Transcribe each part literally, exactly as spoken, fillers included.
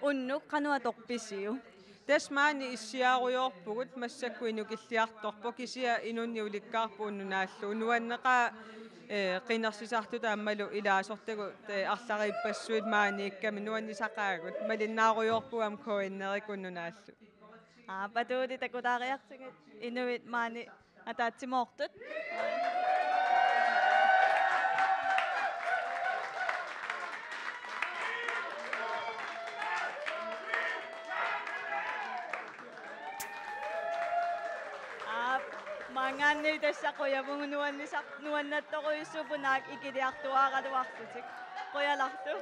Unnuk qanoq atorpisiuk? Tassa maani issiaarujoorpugut, massakkut inukilliartorpoq, kisianni inunnik ulikkaarput unnunaalluni. Nuanneqaaq, eh, qinersisartut aammalu ilaasortagut, eh, arlariippassuit maaniikkami nuannisaqaagut. Malinnaarujoorpugut aamma K N R-ikkut unnunaalluni. Aap, atuutit takulaariartigit inuit maani ataatsimoortut. Aap, maanngaanniit tassa qujavugut, nuannisar-, nuannattorujussuupput naak ikiliartuaaraluarlutik. Qujanarlu.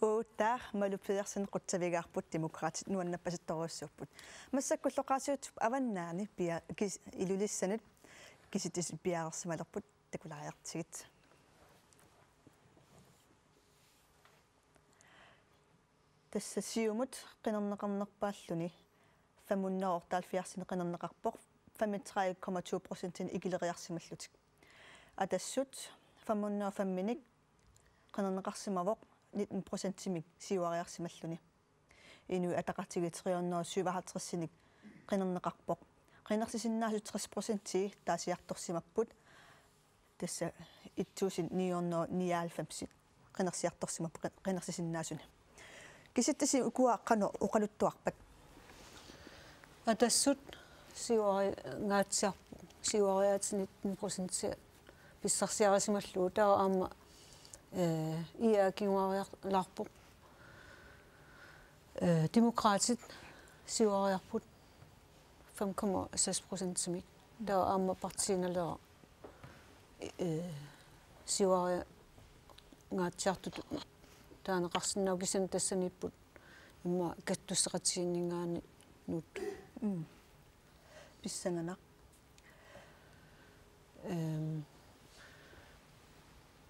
Uuttaa Malu Pedersen qutsavigaarput, Demokraatit nuannappasittorujussuupput. Massakkullu oqaasiutip avannaani pia-, kis-, Ilulissanut kisitsisit piareersimalerput, takulaariartigit. Tassa Siumut qinerneqarnerpaalluni fem hundrede otteoghalvfjerdsinik qinerneqarpoq, femogtredive komma to procentinik ikileriarsimallutik. Atassut fem hundrede og feminik qinerneqarsimavoq, nitten procentimik siuariarsimalluni. Inuit Ataqatigiit tre hundrede og syvoghalvtredsinik qinerneqarpoq. Qinersisinnaasut tres procentii taasiartorsimapput. Tassa et tusind ni hundrede og nioghalvfems qinersiartorsimapput qi-, qinersisinnaasuni. Kisitsisit ukua qanoq oqaluttuarpat? Atassut siuariangaatsiarput, siuariaatsit nitten procent pissarsiarisimallugu, taava aamma, eh, I A kinguariarlaarpoq. Eh, Demokraatit siuariarput fem komma seks procentimik. Taava aamma Partii Naleraq, eh, siuariangaatsiartutut taaneqarsinnaavoq, kisianni tassaniipput immaqa kattusseqatigiinninngaanniit. Mm. Pissanganaq. Ehm,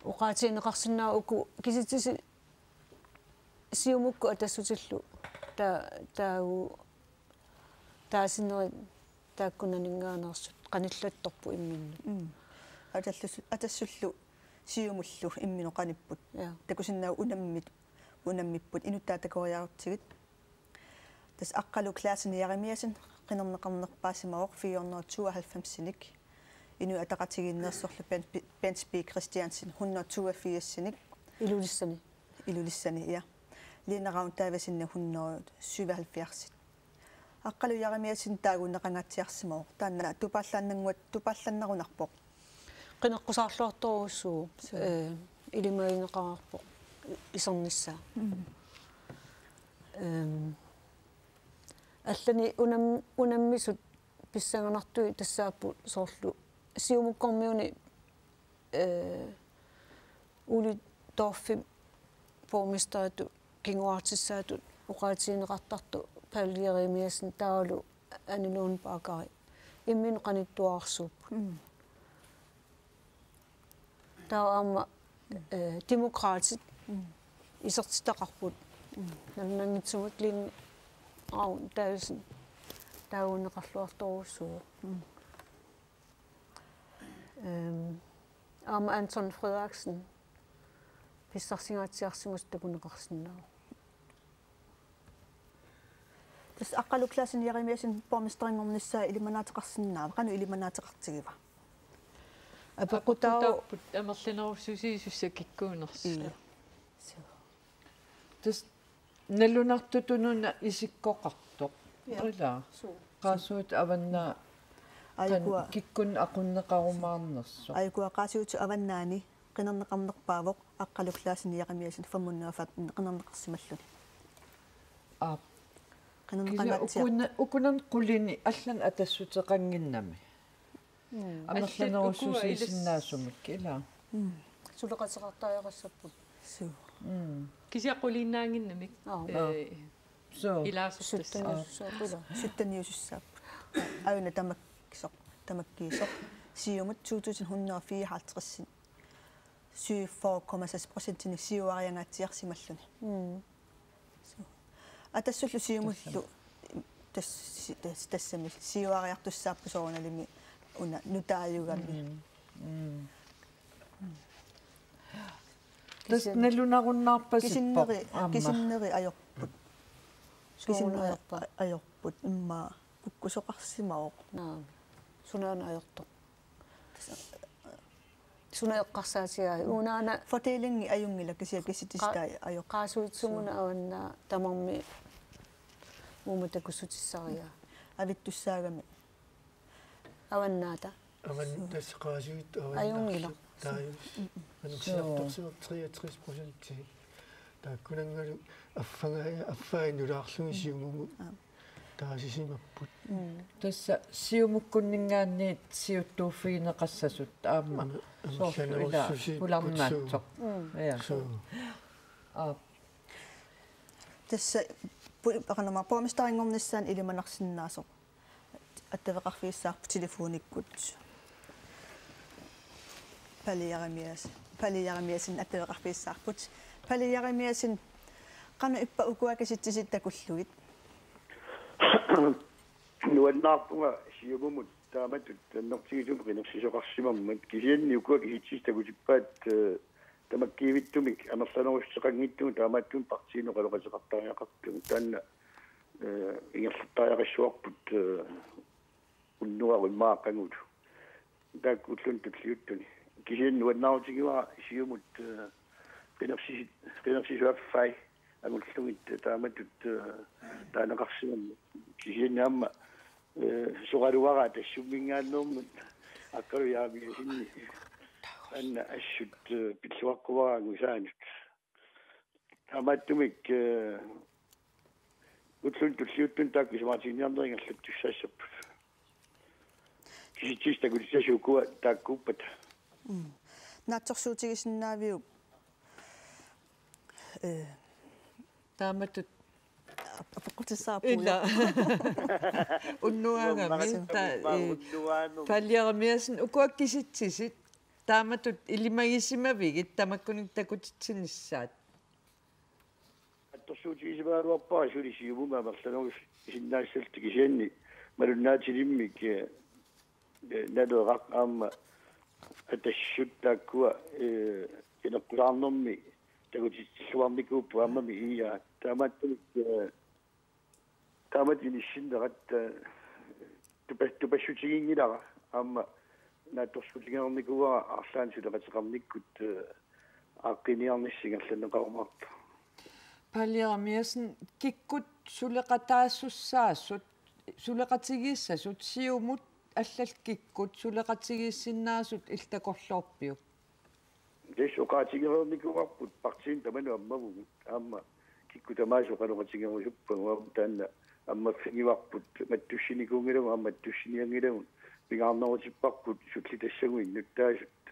oqaatigineqarsinnaavoq uku kisitsisit Siumukkut Atassutillu ta-, taagu-, taasinerit taakkunaninngaanneersut qanillattorput imminnut. Mm. Atallusu-, Atassullu Siumullu imminut qanipput. Ja. Takusinnaavat unammit-, unammipput, inuttaaq takoriarutsigit. Tassa Aqqalu Clausen Jeremiassen qinerneqarnerpaasimavoq fire hundrede og tooghalvfemsinik. Inuit Ataqatigiinneersorlu Bent Bi-, Bent B. Christiansen hundrede og toogfirsinik. Ilulissani. Ilulissani, ja. Lene Ravn Davidsen hundrede og syvoghalvfjerds. Aqqalu Jeremiassen taaguunneqangaatsiarsimavoq. Taanna tupaallaannannguat-, tupaallannarunarpoq. Qineqqusaarluartorujussuuvoq, suu, eh, ilimagineqareerpoq isernissaa. Mm. Ehm, allanik unam-, unammisut pissanganartui tassaapput soorlu Siumukkormiuni, eh, Ole Dorphip borgmesteritut kinguartissaatut oqaatigineqartartoq Paul Jeremiassen taavalu Anne Lone Bagger imminut qanittuararsuupput. Mm. Taava aamma, eh, Demokraatit, mm, isertitaqarput. Mm. Nalunanngitsumik Lene Ravn Davidsen taaguunneqarluartorujussuuvoq. Mm. Ehm, aamma Anton Frederiksen pissarsingaatsiarsimasoq takuneqarsinnaavoq. Tassa Aqqalu Clausen Jeremiassen borgmesterinngornissaa ilimanaateqarsinnaava, qanoq ilimanaateqartigiva? Apeqqutaavoq. Apeqqutaapput amerlanerussusiasussat kikkuunersut. Ii. Suu. Tassa nalunartutut una isikkoqartoq. Ja. Ilaa. Suu. Qaasuitsup Avannaa. Aajukua. Qan-, kikkunnut aqunneqarumaarnersoq. Aajukua Qaasuitsup Avannaani qinerneqarnerpaavoq Aqqalu Clausen Jeremiassen fem hundrede og femten qinerneqarsimalluni. Aap. Qinerneqangaatsiarpoq. Kisianni ukuna-, ukunani qulini allanik atassuteqannginnami. Mm. Amerlanerussusiisinnaasumik, ilaa. Mm. Suleqateqartariaqassapput. Suu. Mm. Kisianni quliinnaannginnamik. Aap. Eh, suu. Ilaasortassat. Sytteniusussaapput, ilaa. Sytteniusussaapput. Aajuna tamakkiisoq, tamakkiisoq. Siumut to tusind hundrede og fireoghalvtreds syvogfyrre komma seks procentinik siuariangaatsiarsimalluni. Mm. Suu. Atassullu Siumullu tassi-, tas-, tassami siuariartussaapput soorunalimi una nutaajugami. Mm. Mm. Tassa nalunarunnaarpasippoq Kisinneri, aamma. Kisinneri ajorput. Kisinneri Suunerpa. Ajorput. Immaqa kukkusoqarsimavoq. Naam. Sunaana ajortoq. Suna eqqarsaatigaa. Unaana. Fordelingi ajunngilaq kisianni kisitsisitai ajorput. Qaasuitsumuna avannaa tamarmi uuma takussutissarigaa. Avittussaagami. Avannaata. Avan tassa qaasuit Ajunngilaq. Taajus. Annersiartorsiortut treogtres procent. Taakkunanngalu affaga affai nulaarlugit Siumumut taasisimapput. Tassa Siumukkunninngaanniit siuttuuffigineqassasut aamma soorlu ila kularnaatsoq. Ja. Aap. Tassa pu- aqanama borgmesterinngornissaanut ilimanarsinnaasoq attaveqarfigissaarput telefonikkut. Palle Jeremiassen, Palle Jeremiassen attaveqarfigissaarput. Palle Jeremiassen, qanoq ippa ukua kisitsisit takullugit? Nuannaarpunga Siumumut taamatut annertuumik qinersisoqarsimammat kisianni ukua kisitsisit takutippaat tamakkiivittumik amerlanerussuteqanngitsumik taamaattumik partiinut oqaloqateqartariaqartugut taanna ingerlattariaqassavarput unnuaru immaqa qangulu taakku ulluni tulliuttuni. Kisianni nuannaarutigivara Siumut qinersisit qinersisut affai angullugit taamatut taaneqarsimammat kisianni aamma soraluaraa tassumminngaanneermat Aqqalu Jeremiassenip anna assut pilluaqquaraa angusaanut. Taamaattumik ulluni tulliuttuni taakku isumaqatiginninniarnerit ingerlattussaassapput. Kisitsisit takutissasut ukua taakkuuppata. Naatsorsuutigisinnaaviuk? Eh, Taamatut apeqqutissaapuujuk. Ila. Unnuaagami ta Palle Jeremiassen ukua kisitsisit taamatut ilimagisimavigit tamakkuninnga takutitsinissaat. Naatsorsuutigisimagaluarpara suli Siumumi amerlanerusinnaassalluta kisianni malunnaatilimmik Naleraq aamma Atassut taakkua ineqqusaarnermi takutitsilluarnikuupput aammami I A. Taamaattumik taamatut inissinnerat tupa- tupassutiginngilara aamma naatsorsuutigineqarnikuuara arlaannik suleqateqarnikkut aaqqinniarnissaq ingerlanneqarumaarpoq. Palle Jeremiassen, kikkut suleqataasussaasut, suleqatigiissasut Siumut allallu kikkut suleqatigiissinnaasut illit takorloorpiuk? Tassa oqaatigereernikuuarput partiinit tamanut ammavugut aamma kikkut tamaasa oqaloqatigerusuppagut aamma taanna ammaffigivarput mattussinikuunngilagut aamma mattussinianngilagut pingaarnerutipparput sullitassagut innuttaasut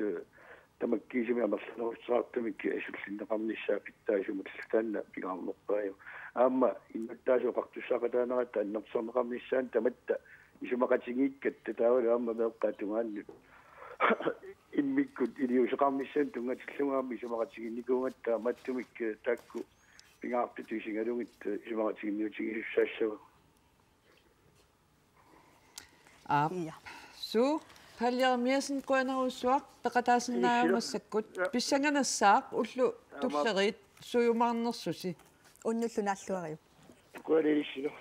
tamakkiisumik amerlanerussuteqartumik sullinneqarnissaa pitsaasumullu taanna pingaarnerpaajuvoq. Aamma innuttaasut oqartussaaqataanerata annertusarneqarnissaanut tamatta isumaqatigiikkatta taavalu aamma meeqqat tungaannut immikkut iliuuseqarnissaannut tunngatillugu aamma isumaqatiginnikuugatta taamaattumik taakku pingaartutut isigalugit isumaqatiginniutigisussaassavagut. Aap. Suu, Palle Jeremiassen qujanarsuaq peqataasinnaagakku massakkut. Pissanganassaaq ullut tulleriit suujumaarnersusi. Unnullu naalluariuk. Qujanarsuaq.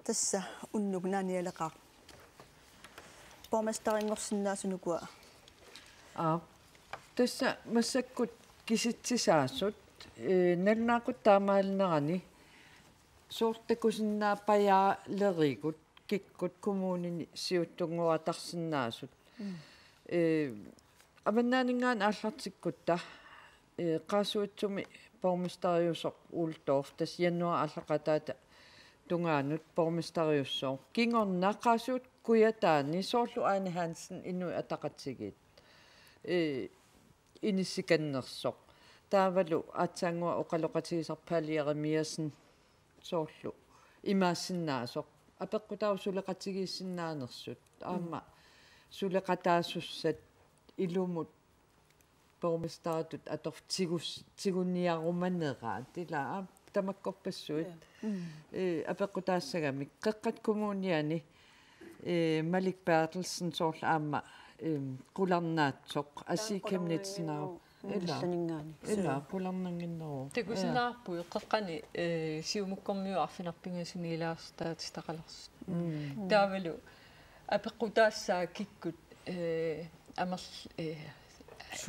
Tassa unnuk naanialeqaaq. Borgmesterinngorsinnaasunukua. Aap. Tassa massakkut kisitsisaasut, eh, nalunaaquttap taamaalinerani soorlu takusinnaapajaalerigut kikkut kommunini siuttunnguatarsinnaasut. Eh, Avannaaninngaanniit aallartikkutta, eh, Qaasuitsumi borgmesteriusoq Ole Dorph tassa januaarip aallaqqaataata tungaanut borgmesteriussooq. Kingorna Qaasuitsup kujataani soorlu Ane Hansen Inuit Ataqatigiit, eh, inissikannersoq. Taavalu aatsaannguaq oqaloqatigisarput Palle Jeremiassen soorlu imaassinnaasoq. Apeqqutaavoq suleqatigiissinnaanersut. Aamma suleqataasussat ilumut borgmesteritut atorfik tigus- tiguniarumaneraat. Ila aamma tamakkorpassuit. Eh, apeqqutaassagamik. Qeqqata Kommuniani, eh, Malik Berthelsen soorlu aamma, eh, qularnaatsoq. Asii Chemnitz Narup. Ila. Ullaninngaanniit. Ila, qularnannginneruvoq. Takusinnaavarput qeqqani, eh, Siumukkormiut arfineq-pingasunut ilaasortaatitaqalersut. Mm. Taavalu apeqqutaassaaq kikkut, eh, amerl-, eh,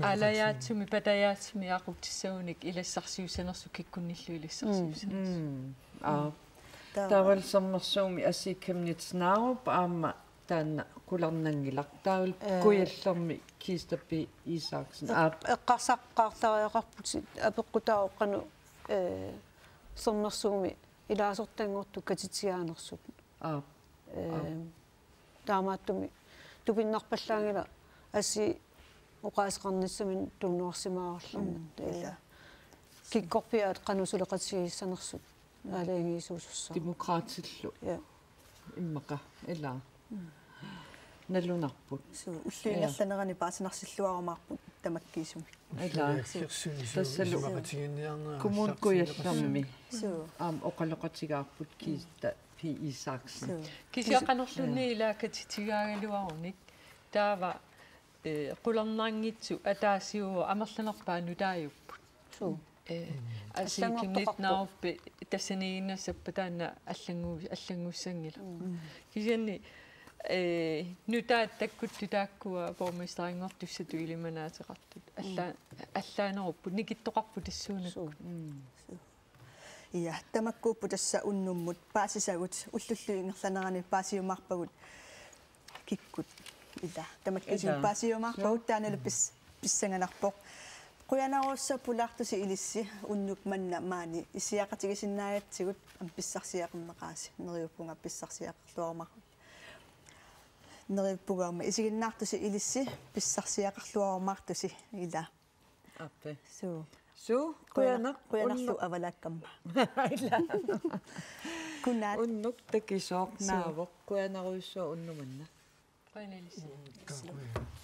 aalajaatsumik, patajaatsumik aqutsissagunik ilassarsiussanersut kikkunnillu ilassarsiussanersut. Mm. Aa. Taava. Taavalu Sermersuumi Asii Chemnitz Narup aamma taanna qularnanngilaq. Taavalu, eh, Kujallermi Kista P. Isaksen. Eq-, aap. Eqqarsaqqaartariaqarputit apeqqutaavoq qanoq, eh, Sermersuumi ilaasortanngortut katitsiginersut. Aap. Eh, aap. Taamaattumik tupinnarpallaanngilaq Asii oqaaseqarnissaminut tunuarsimaarluni. Mm, eh, ila. Kikkorpiaat qanoq suleqatigiissanersut aalajangiisuusussaaq. Demokraatillu. Ja. Immaqa, ila. Mm. Nalunarput. Suu, ullup ingerlanerani paasinarsilluarumaarput tamakkiisumik. Ila. Suu. Tassalu isumaqatigiinniarnera Kommune Kujallermi. Suu. Aamma oqaloqatigaarput Kista P. Isaksen. Suu. Kisianni qanorluunniit ila katitsigaagaluarunik taava, eh, qularnanngitsut ataasiuvoq amerlanerpaat nutaajupput. Suu. Eh, mm. Asii Chemnitz Narup tassaniinnassappat taanna allanngu-, allanngussanngilaq. Mm. Kisianni, eh, nutaat takkutut taakkua borgmesterinngortussatut ilimanaateqartut. Alla-, mm, allaanerupput, nikittoqarput tassuunakkut. Suu. Mm. Suu. Ja, tamakkuupput tassa unnummut paasisagut, ullullu ingerlanerani paasiumaarpagut kikkut. Ila, tamakkiisumik ila. Paasiumaarpagut. Suu. Taannalu pis-, pissanganarpoq. Qujanarsuaq pulaartusi ilissi unnuk manna maani issiaqatigisinnaagatsigut aamma pissarsiaqarneqaasi. Neriuppunga pissarsiaqarluarumaar-, neriuppunga aamma isiginnaartusi ilissi pissarsiaqarluarumaartusi ila. Aap. Suu. Suu, qujanaq, qujanaq, qujanarlu unnu-, avalaakkamma. Ila. Godnat. Unnuk takisooq. Suu. Naavoq, qujanarujussuaq unnuk manna. Qujanaq ilissi. Ka-, qujan-.